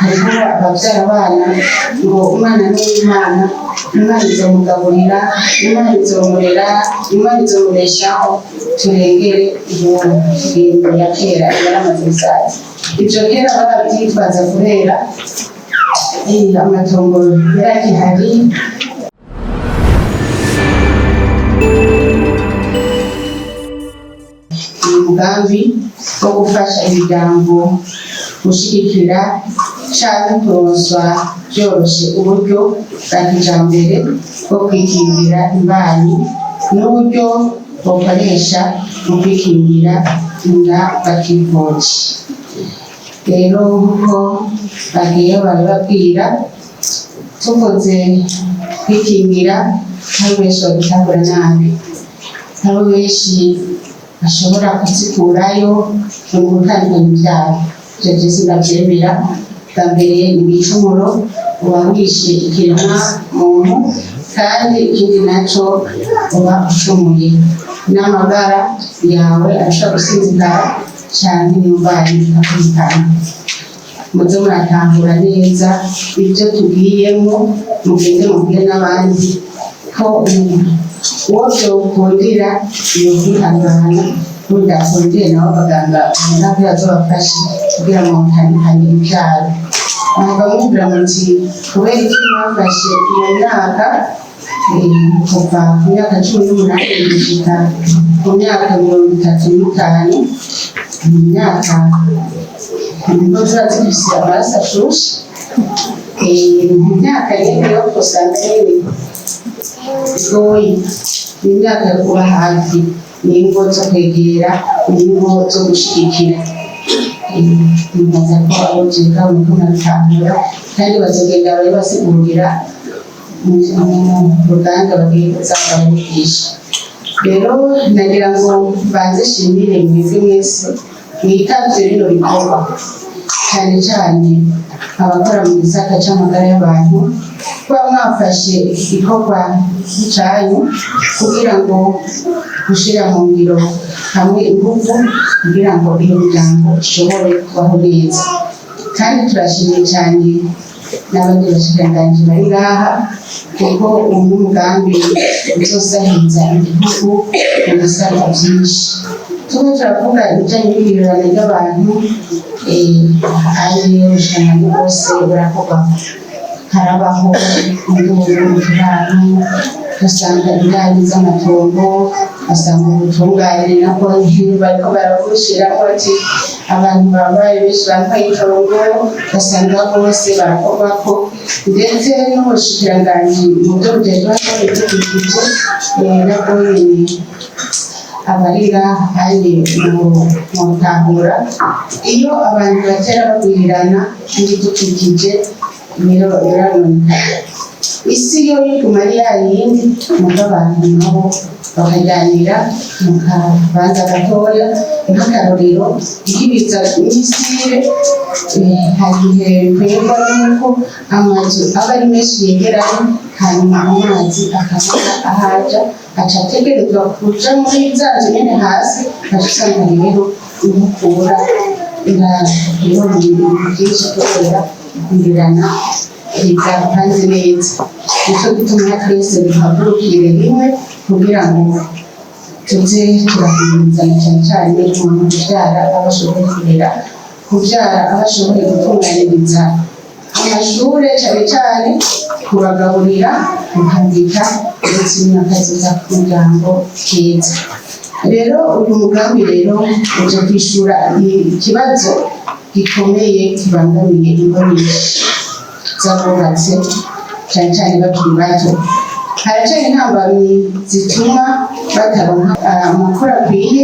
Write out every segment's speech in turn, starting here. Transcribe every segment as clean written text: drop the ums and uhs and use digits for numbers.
Hariho ababyara abana ngo umwana ni uw'Imana, Imana izomugaburira, Imana izomurera, Imana izomubeshaho. Turengere iyo ngendo ya kera, yaramaze gusaza. Ibyo kera barabyitwaza kubera amatongo yaragihari. Uyu mugambi wo gufasha imiryango gushyigikira canke kuronswa byoroshe uburyo bwa kijambere bwo kwikingira imbanyi n'uburyo bokoresha mu kwikingira inda bakivuje. Rero nk'uko bagiye barababwira, tuvuze kwikingira, hari benshi babitahura nabi, hari benshi bashobora kuzikurayo mu gutandukanya ibyaro. Ibyo byose ndabyemera. Bwa mbere ni ibicumuro, uba wishe ikiremwa muntu, kandi ikindi naco uba ucumuye n'amagara yawe arashobora gusinzikara canke n'indwara ikakwitana. Muze muratahura neza ibyo tugiyemo, mugende mubwire n'abandi ko uwo byokundira yokwihangana, budakundire nabo abaganga ubona ko bazobafashe kugira ngo mutandukanye ibyaro. Muhava mwumvira muti: "Kubera iki mwafashe iyo myaka, kuva ku myaka 18 gushika ku myaka 35?" Mu myaka nibwo tuba zifise amaraso ashushe. Mu myaka nyene yo usanga nyene bigoye, ni imyaka yo kuba hafi, ni ingo zo kwegera, ni ingo zo gushigikira. Nibaza ko abo vyiga muriko murabitahura, kandi bazogenda barabibasigurira mu ruganda bagiye kuza barabigisha. Rero nagira ngo mbanze shimire mwebwe mwese mwitavye bino bikorwa, cyane cyane abakora mu gisata c'amagara y'abantu, kuba mwafashe iki gikorwa canyu kugira ngo gushira mu ngiro hamwe ingufu kugira ngo iyo miryango ishobore kubaho neza. Kandi turashimiye cyane n'abandi bashikiranganji bari ngaha, kuko uyu ni umugambi uzosahiriza igihugu mu bisata byinshi. Tuba turavuga ibijyanye n'igwirirana ry'abantu, ari ubushikiranganji bwose burakorwa. Harabaho induru mu kibano, ugasanga indani z'amatongo, ugasanga ubutungane nabwo bariko barabushiramo, ati abantu babaye benshi bambaye itongo, ugasanga bose barakorwako. Ndetse n'ubushikiranganji mu byo bujejwe harimo ibidukikije, nabwo nyene abari ngaha kandi mu gutahura iyo abantu batera bagwirirana, n'ibidukikije birononekara. Isi yo iguma ari ya yindi, mugo abantu nabo bakajyanira mu kabanza gatoya. Nk'akarorero, nk'ibiza n'isibe, hari igihe bikwegwa n'uko amazu aba ari menshi yegeranye, hanyuma amazi akabura ahaja, aca ategerezwa kuja muri za nzu nyene hasi, aca usanga rero inkukura irabona ibintu byinshi kubera kugwirirana bidapanze neza. Nico gituma twese duhagurukire rimwe kugira ngo tuze turahimirizana, cyane cyane umuntu kubyara aba ashoboye kurera, kubyara aba ashoboye gutunganiriza amashure, cyane cyane kubagaburira, gukambika, ndetse n'akaziza k'umuryango keza. Rero uyu mugambi rero uje kwishura ikibazo gikomeye kibangamiye ingo nyinshi z'abubatse, cyane cyane bakiri bato. Haracari intambamyi zituma bataronka amakuru akwiye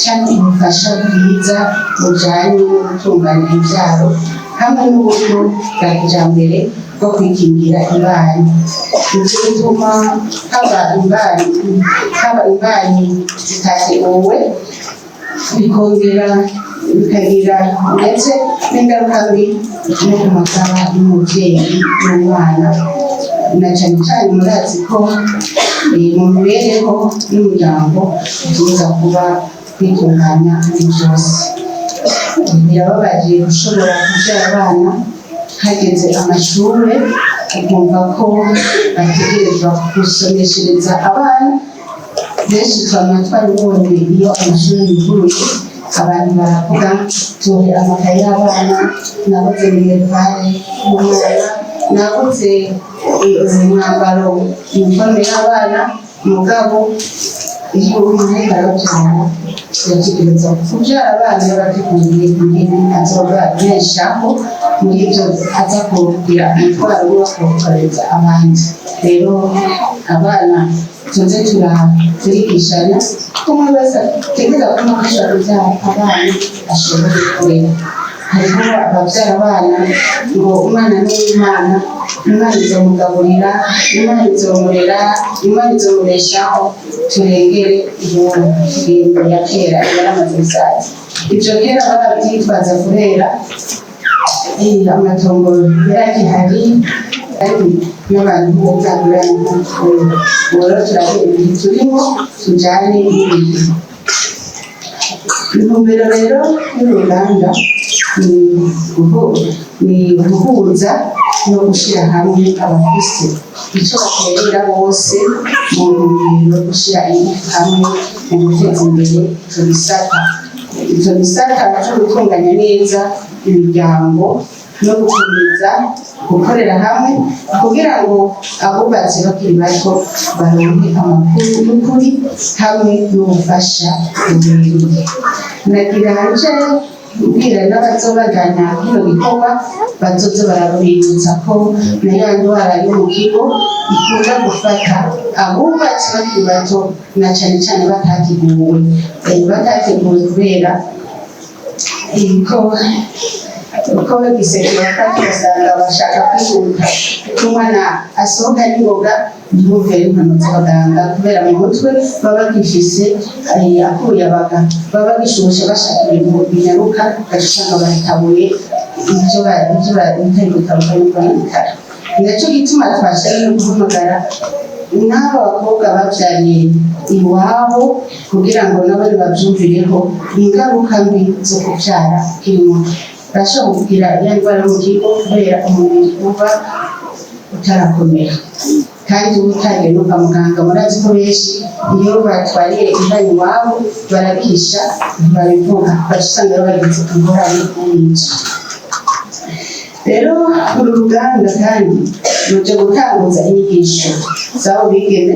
canke ubufasha bwiza bujanye no gutunganya ivyaro hamwe n'uburyo bwa kijambere bwo kwikingira imbanyi. Ivyo bituma haba imbanyi zitateguwe, bikongera bikagira ndetse n'ingaruka mbi no ku magara y'umuvyeyi n'umwana, na cane cane murazi ko mu mibereho y'umuryango byiza kuba kwitunganya muri byose. Birababaje gushobora kubyara abana. Hageze amashure, ukumva ko bategerezwa gusomeshereza abana benshi. Twama twaribonye iyo amashuri yuguruye, abantu baravuga: "Tuhe amakaye y'abana, nabuze minerval y'umwana, nabuze umwambaro, uniforme y'abana." Mugabo iyo umuntu ariko arabyara, yategereza kubyara abana yabateguriye ingene azobabeshaho muri ibyo aza kugira umutwaro wo kubakoreza abandi. Rero abana tuze turigishanya ko umwe wese ategereza kubona ko ashobora kubyara abana ashoboye kurera. Hariho ababyara abana ngo umwana ni uw'Imana, Imana izomugaburira, Imana izomurera, Imana izomubeshaho. Turengere iyo ngingo ya kera, yaramaze gusaza. Ibyo kera barabyitwaza kubera amatongo yaragihari, ariko n'abantu batagurana. Ubu rero turabe ibihe turimo, tujyane n'ibihe. Intumbero rero y'uruganda ni guhuza no gushyira hamwe abafise icyo baterera bose mu ntumbero yo gushyira ingufu hamwe mu guteza imbere icyo gisata cyo gutunganya neza imiryango no gukomeza gukorera hamwe kugira ngo abubatsi bakiri bato baronke amakuru y'ukuri hamwe n'ubufasha bubereye. Nagira nje mbwira n'abazobagana kino gikorwa, bazoze barabibutsa ko na ya ndwara yo mu kigo ikunda gufata abubatsi bakiri bato, na cane cane batateguwe kubera ko uko bagiseke bafata, ugasanga bashaka kwihuta ko umwana asohoka n'ingoga, ntibumve impanuro z'abaganga, kubera mu mutwe baba bagifise akuyabaga, baba bagishushe, bashaka ibintu binyaruka, ugaca usanga baratabuye ibyo bitari gutabuka n'ukononekara. Ni nacyo gituma twashaka no guhamagara n'aba bakobwa babyariye iwabo kugira ngo nabo babyumvireho ingaruka mbi zo kubyara ukiri muto. Barashobora kugira ya ndwara yo mu kigo kubera umubiri uba utarakomera kandi uba utagiye no kwa muganga. Murazi ko benshi iyo batwariye imbanyi iwabo barabihisha, ntibabivuga, baca usanga bagize ingorane nyinshi. Rero uru ruganda kandi ruje gutanguza inyigisho z'abo bigeme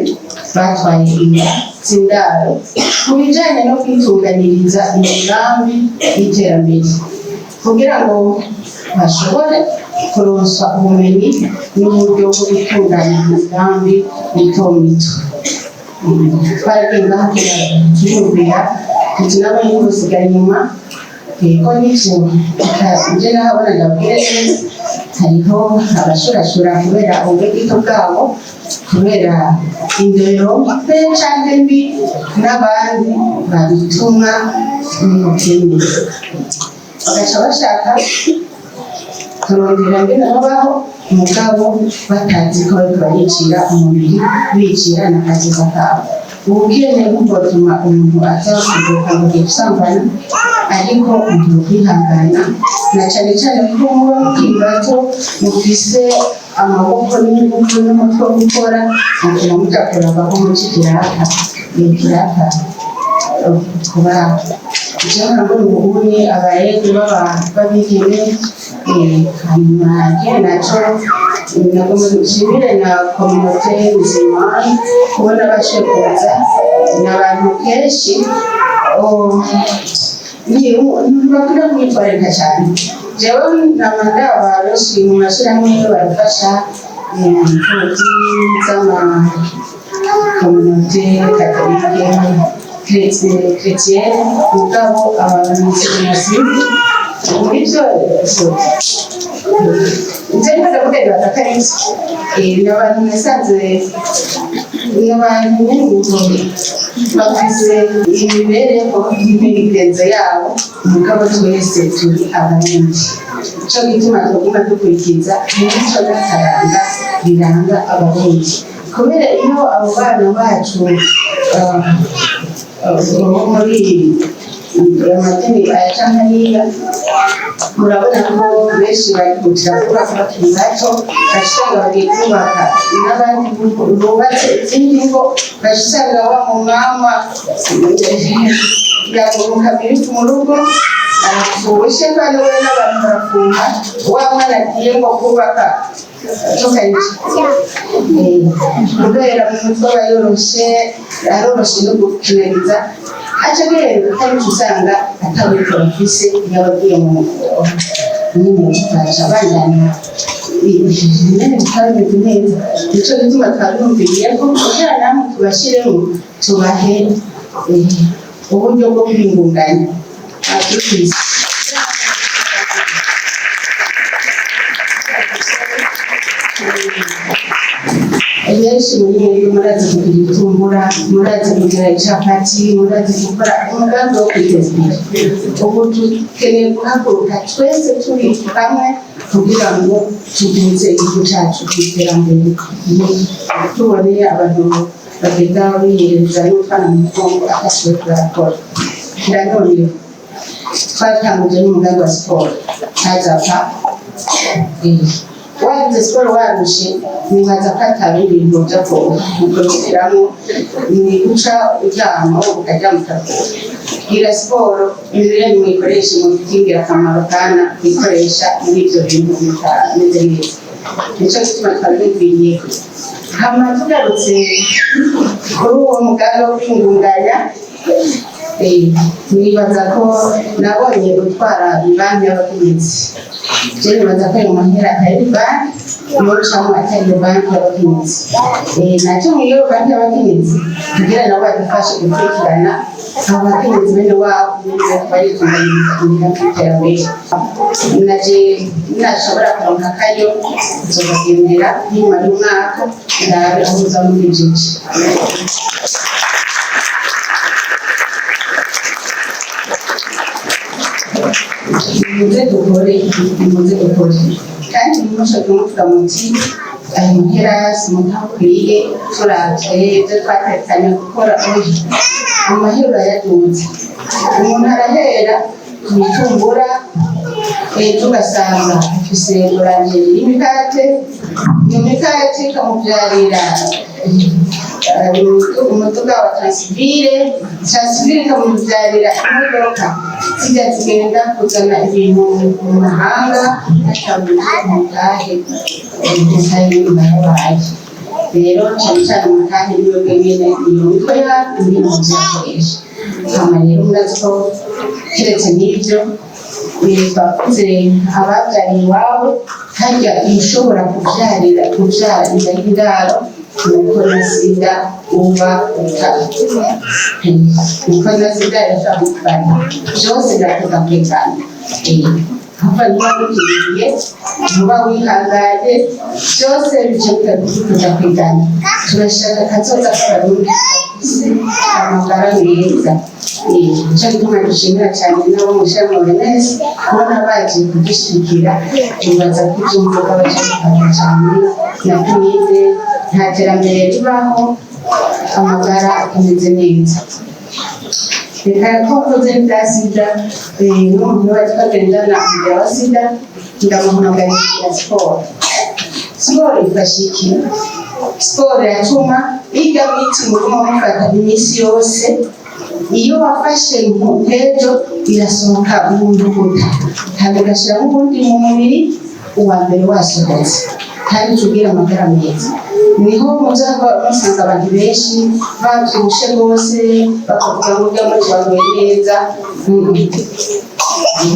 batwaye inda z'indaro ku bijanye no kwitunganiriza imigambi y'iterambere, kugira ngo bashobore kuronswa ubumenyi n'uburyo bwo gutunganya imigambi mito mito. Twaragiye ngaha turiyumvira tuti nabo ntibosigaye inyuma. Ko nivyo nje nahabona, ndabwire neza, hariho abashurashura kubera ubwegito bwabo, kubera indero mbe canke mbi, n'abandi babitumwa n'ubukene, bagaca bashaka kurondera ngene babaho, mugabo batazi ko bariko baricira umubiri, bicira n'akaziza kabo. Ubukene butuma umuntu aza kugoka ngo agiye gusambana, ariko umuntu kwihangana, na cane cane ko muba mukiri bato, mufise amaboko n'ingufu n'umutwe wo gukora, mutuma muja kuraba ko muca ikiraka ikiraka kuba ivyo mbona ubunye abarezi b'abigeme. Hanyuma ikindi naco nagomba nshimire na communauté musulmane kubona bashoboye kuza. Ni abantu kenshi ntibakunda kwitwararika cyane. Jewe nama ndaba benshi mu mashirahamwe barafasha imfuvyi z'ama communauté catholique, chrétienne, mugabo abantu sinzi muri byo nje ndavuga batari. Ni abantu nasanze, ni abantu nyine bafise imibereho n'imigenzo yabo, mugabo twese turi Abarundi. Ico gituma tuguma dukurikiza imico n'akaranga biranga Abarundi, kubera iyo abo bana bacu bo muri Amadini aya canke ariya, murabona ko benshi barihutira kubaka bakiri bato, ugasanga bagiye kubaka n'abandi bubatse izindi ngo, ugasanga wa mumama yaguruka biri mu rugo arapfushe, kandi we n'abantu barafumba wa mwana agiye ngo kubaka tukayiki, kubera mu mutwe aba yoroshe, aroroshe no gukinaniza, aca agenda, kandi usanga atabikora afise. Iyo abagiye mu nyine tukaca bandana nyine bitaba bimeze neza. Nico gituma twabiyumviriye ko kugira namwe tubashiremo, tubahe uburyo bwo kwiyungunganya. Abyumvise? Benshi muri mwebwe murazi kugira ibitumbura, murazi kugira icapati, murazi gukora umugambi wo kwiteza imbere. Ubu dukeneye guhaguruka twese turi hamwe kugira ngo tuduze igihugu cyacu ku iterambere. Tubone abantu bagenda biyereza n'utwana mu mugongo atasiwe turakora. Nanone twatanguje n'umugambi wa siporo ntazapfa. Wagize siporo warushe, nibaza ko atari ibintu byo kuruhukiramo, ni guca uryama, ukaryama ukaruhuka. Gira siporo, imibiri yanyu muyikoreshe mu bifite ingirakamaro, kana kuyikoresha muri ibyo bintu bitameze neza. Nico gituma twabibwiriye. Hama tugarutse kuri uwo mugambi wo kwiyungunganya, nibaza ko nabonye gutwara banki y'abakenyezi. Je nibaza ko ayo mahera atari banki mucamo, atari banki y'abakenyezi. Nacyo iyo banki y'abakenyezi kugira nabo badufashe gukurikirana abo bakenyezi bene wabo baritunganyiriza imigambi y'iterambere. Naje nashobora kuronka akaryo nzobagendera nyuma y'umwaka, ndabe aho muza mugejeje. Nimuze dukore, nimuze dukore, kandi ntimushake muvuga muti ayo mahera si umuntu akwiye, turavye ibyo twatekanye gukora. Oya, amahera urayaduza. Umuntu arahera ku bitumbura, ejo ugasanga afise boulangerie y'imikate, iyo mikate ikamuvyarira umuduga wa Transville, Transville ikamuvyarira imodoka zijya zigenda kuzana ibintu mu mahanga, hatabuje umutahe. Umutahe barabaye rero cyane cyane umutahe niwe wenyine, iyo mitwe yacu niyo muzakoresha. Hama rero murazi ko keretse n'ibyo bakuze ababyariye iwabo, harya ushobora kubyarira kubyara inda y'indaro, nuko na sida uba uta, nuko na sida irashobora kugufata, byose birakuza kwigana. Hava niba wikiriye, ntuba wihangaye, byose bice bikakuza kwigana. Turashaka akazoza k'Abarundi bafise amagara meza. Nico gituma dushimira cyane n'abo mu ishami OMS kubona baje kudushyigikira. Tubaza ko ibyo mvuga baje gufata cyane na PNUD. Nta terambere ribaho amagara atameze neza. Reka ko mvuze bya sida, n'umuntu wese twagendana umugera wa sida ndamuhamagarira siporo. Siporo ifasha iki? Siporo iratuma irya miti muguma mufata iminsi yose, iyo wafashe nk'ejo irasohoka mu nduguta, hanyuma ugashyiramo ubundi mu mubiri, uwa mbere wasohotse, kandi tugira amagara meza. Niho muzava musanga abantu benshi babyibushe rwose, bakavuga ngo ujya muri wanyweye neza.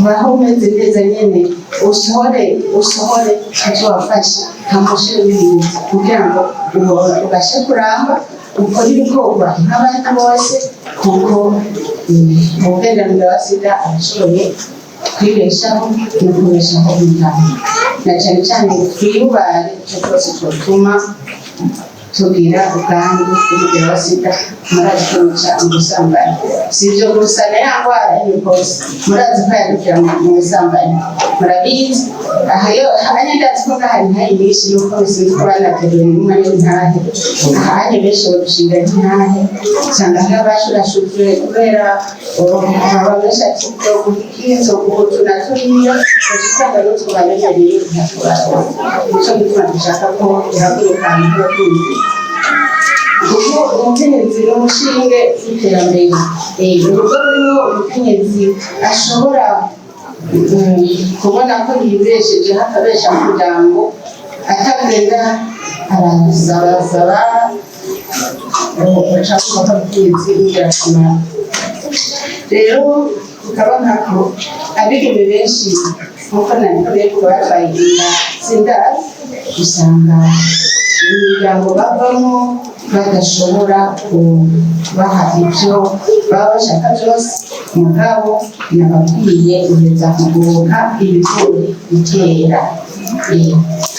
Baho umeze neza nyene, usohore, usohore ivyo wafashe, ntamushire ibindi kugira ngo ubashe kuramba, ukore ibikorwa nk'abandi bose, kuko ubugendanira wa sida arashoboye kwibeshaho no kubeshaho umuryango. Na cyane cyane twiyubare, icyo cyose cyotuma tugira ubwandu bw'umugera wa sida. Murazi ko bica mu busambanyi. Si ibyo gusa, na ya ndwara y'imikosi murazi ko yandukira mu busambanyi, murabizi. Aha yo hanya ndazi ko ngaha intahe nyinshi, nuko sinzi ko banateguye n'umwanya w'intahe. Ahanye benshi babishinga nk'intahe, usanga hari abashurashujwe kubera baba benshi ati nzoguha iki, nzoguha utu na turiya, uca usanga n'utwo babemereye ntatubaronka. Nico gituma dushaka ko duhaguruka nk'abakunzi, kuko umukenyezi ni umushinge w'iterambere. Urugo rurimo umukenyezi ashobora kubona ko yibeshejeho, akabesha umuryango, atagenda arasabasaba, baca ko umukenyezi w'ingirakamaro. Rero ukaba nkako abigeme benshi, nkuko nabikora ko batwaye inda z'indaro, usanga imiryango bavamo badashobora kubaha ibyo baba bashaka byose. Mugabo nababwiye, uheza kugoboka ibigori bikera.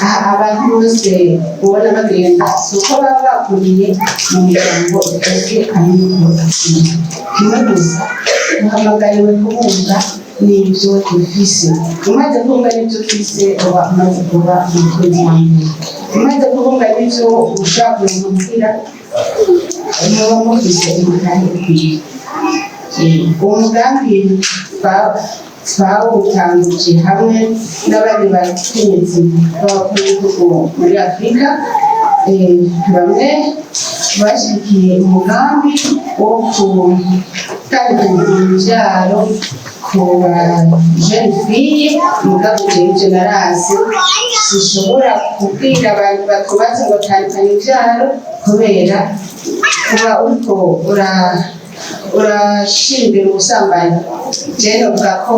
Aha abantu bose ubona bagenda si uko baba bakuriye mu miryango ifite amikoro akwiye. Kimwe gusa, duhamagariwe kubunga n'ibyo dufise. Umaze kubunga n'ibyo ufise, uba umaze kuba umutunzi wa mbere. Umaze kubunga n'ibyo ushobora kuronka muhira, muba mufise umutahe ukwiye. Uwo mugambi twawutanguje hamwe n'abandi bakenyezi b'abakuru b'ibihugu muri Afurika. Bamwe bashyigikiye umugambi wo gutandukanya imbyaro ku ba jeunes filles. Mugabo jewe ivyo narazi, sinshobora kubwira abantu batubatse ngo tandukanya imbyaro, kubera kuba uriko urashimbira ubusambanyi. Jewe novuga ko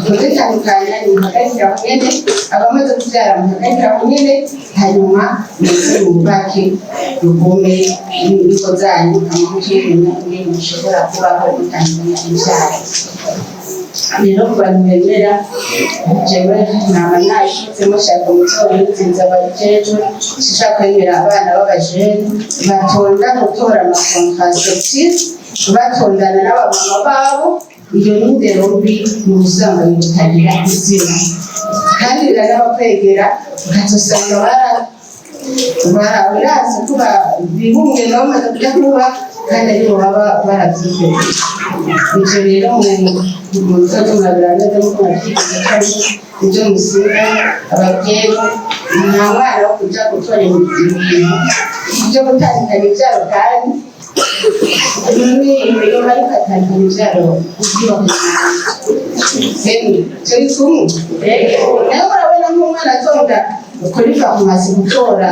kuzitandukanya ni muhagarikira aho nyene, abamaze kuvyara muhagarikira aho nyene, hanyuma muze mwubake rugume ingo zanyu, hama mukimenya ingene mushobora kubaho mutandukanya imvyaro. Rero ku bantu bemera, jewe nama nashizemo shaka muzobizinza abajejwe, sinshaka kwemera abana b'abajene batonda gutora ama contraceptifs, batondana n'abamama babo. Iyo ni indero mbi, mu busambanyi butagira izina, kandi biranabakwegera, ukazosanga barazi ko bibumwe bamaze kuja kuba, kandi aribo baba baravyikoreye. Ivyo rero muzoze murabira neza muko muravyifuza, canke ivyo musiga abavyeyi. Nta mwana wo kuja gutora ibintu vyo gutandukanya ivyaro, kandi iyo bariko atandukanya ivyaro byubaka. Turi kumwe nawe, urabona nk'umwana atonda kuri farumasi gutora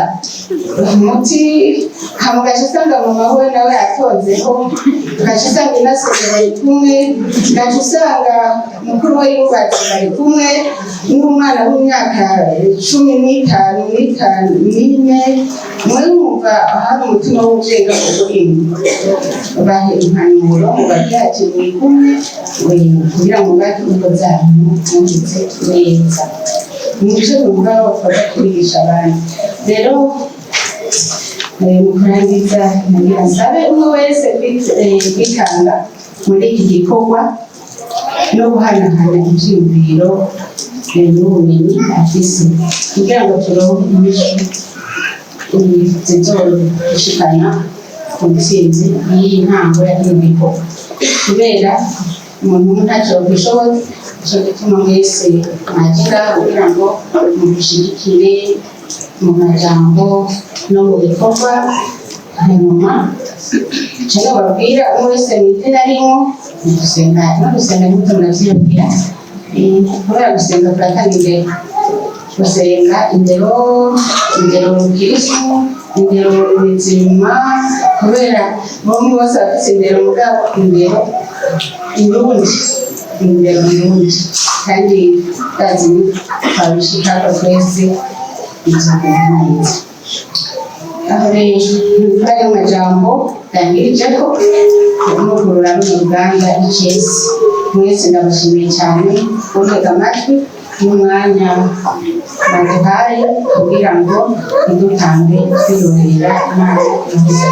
umuti, hama ugaca usanga mama we nawe atonzeho, ugaca usanga inasenge bari kumwe, ugaca usanga mukuru we yubatse bari kumwe n'umwana w'imyaka 15, n'itanu, n'ine. Mwe mwumva hari umutima w'ubuvyeyi urimo? Bahe impanuro, mubabwire ati muri kumwe kugira ngo bubake ingo zanyu mumeze neza. Nivyo numva bafasha kubigisha abandi. Rero mu kurangiza, nagira nsabe umwe wese kwitanga muri iki gikorwa no guhanahana ivyiyumviro n'ubumenyi afise, kugira ngo turonke inyishu zizodushikana ku ntsinzi y'iyi ntango ya kino gikorwa, kubera umuntu umwe ntacyo kwishoboza. Nico gituma mwese mwaje ngaha kugira ngo mudushigikire mu majambo no mu bikorwa. Hanyuma ico nobabwira, umwe wese mw'izina arimwo ni gusenga, no gusenga ntimuze muravyiyumvira. Kubera gusenga kuratanga indero, gusenga indero, indero rukirisu, indero mizima, kubera bamwe bose bafise indero, mugabo indero irundi, indero irundi, kandi ndazi twabishikako twese bizogenda neza. Aho rero kuri ayo majambo ndangirije ko nugurura runo ruganda icesi. Mwese ndabashimiye cyane kuntega amatwi n'umwanya baduhaye kugira ngo ntidutambe twirorera. Imana ibahe.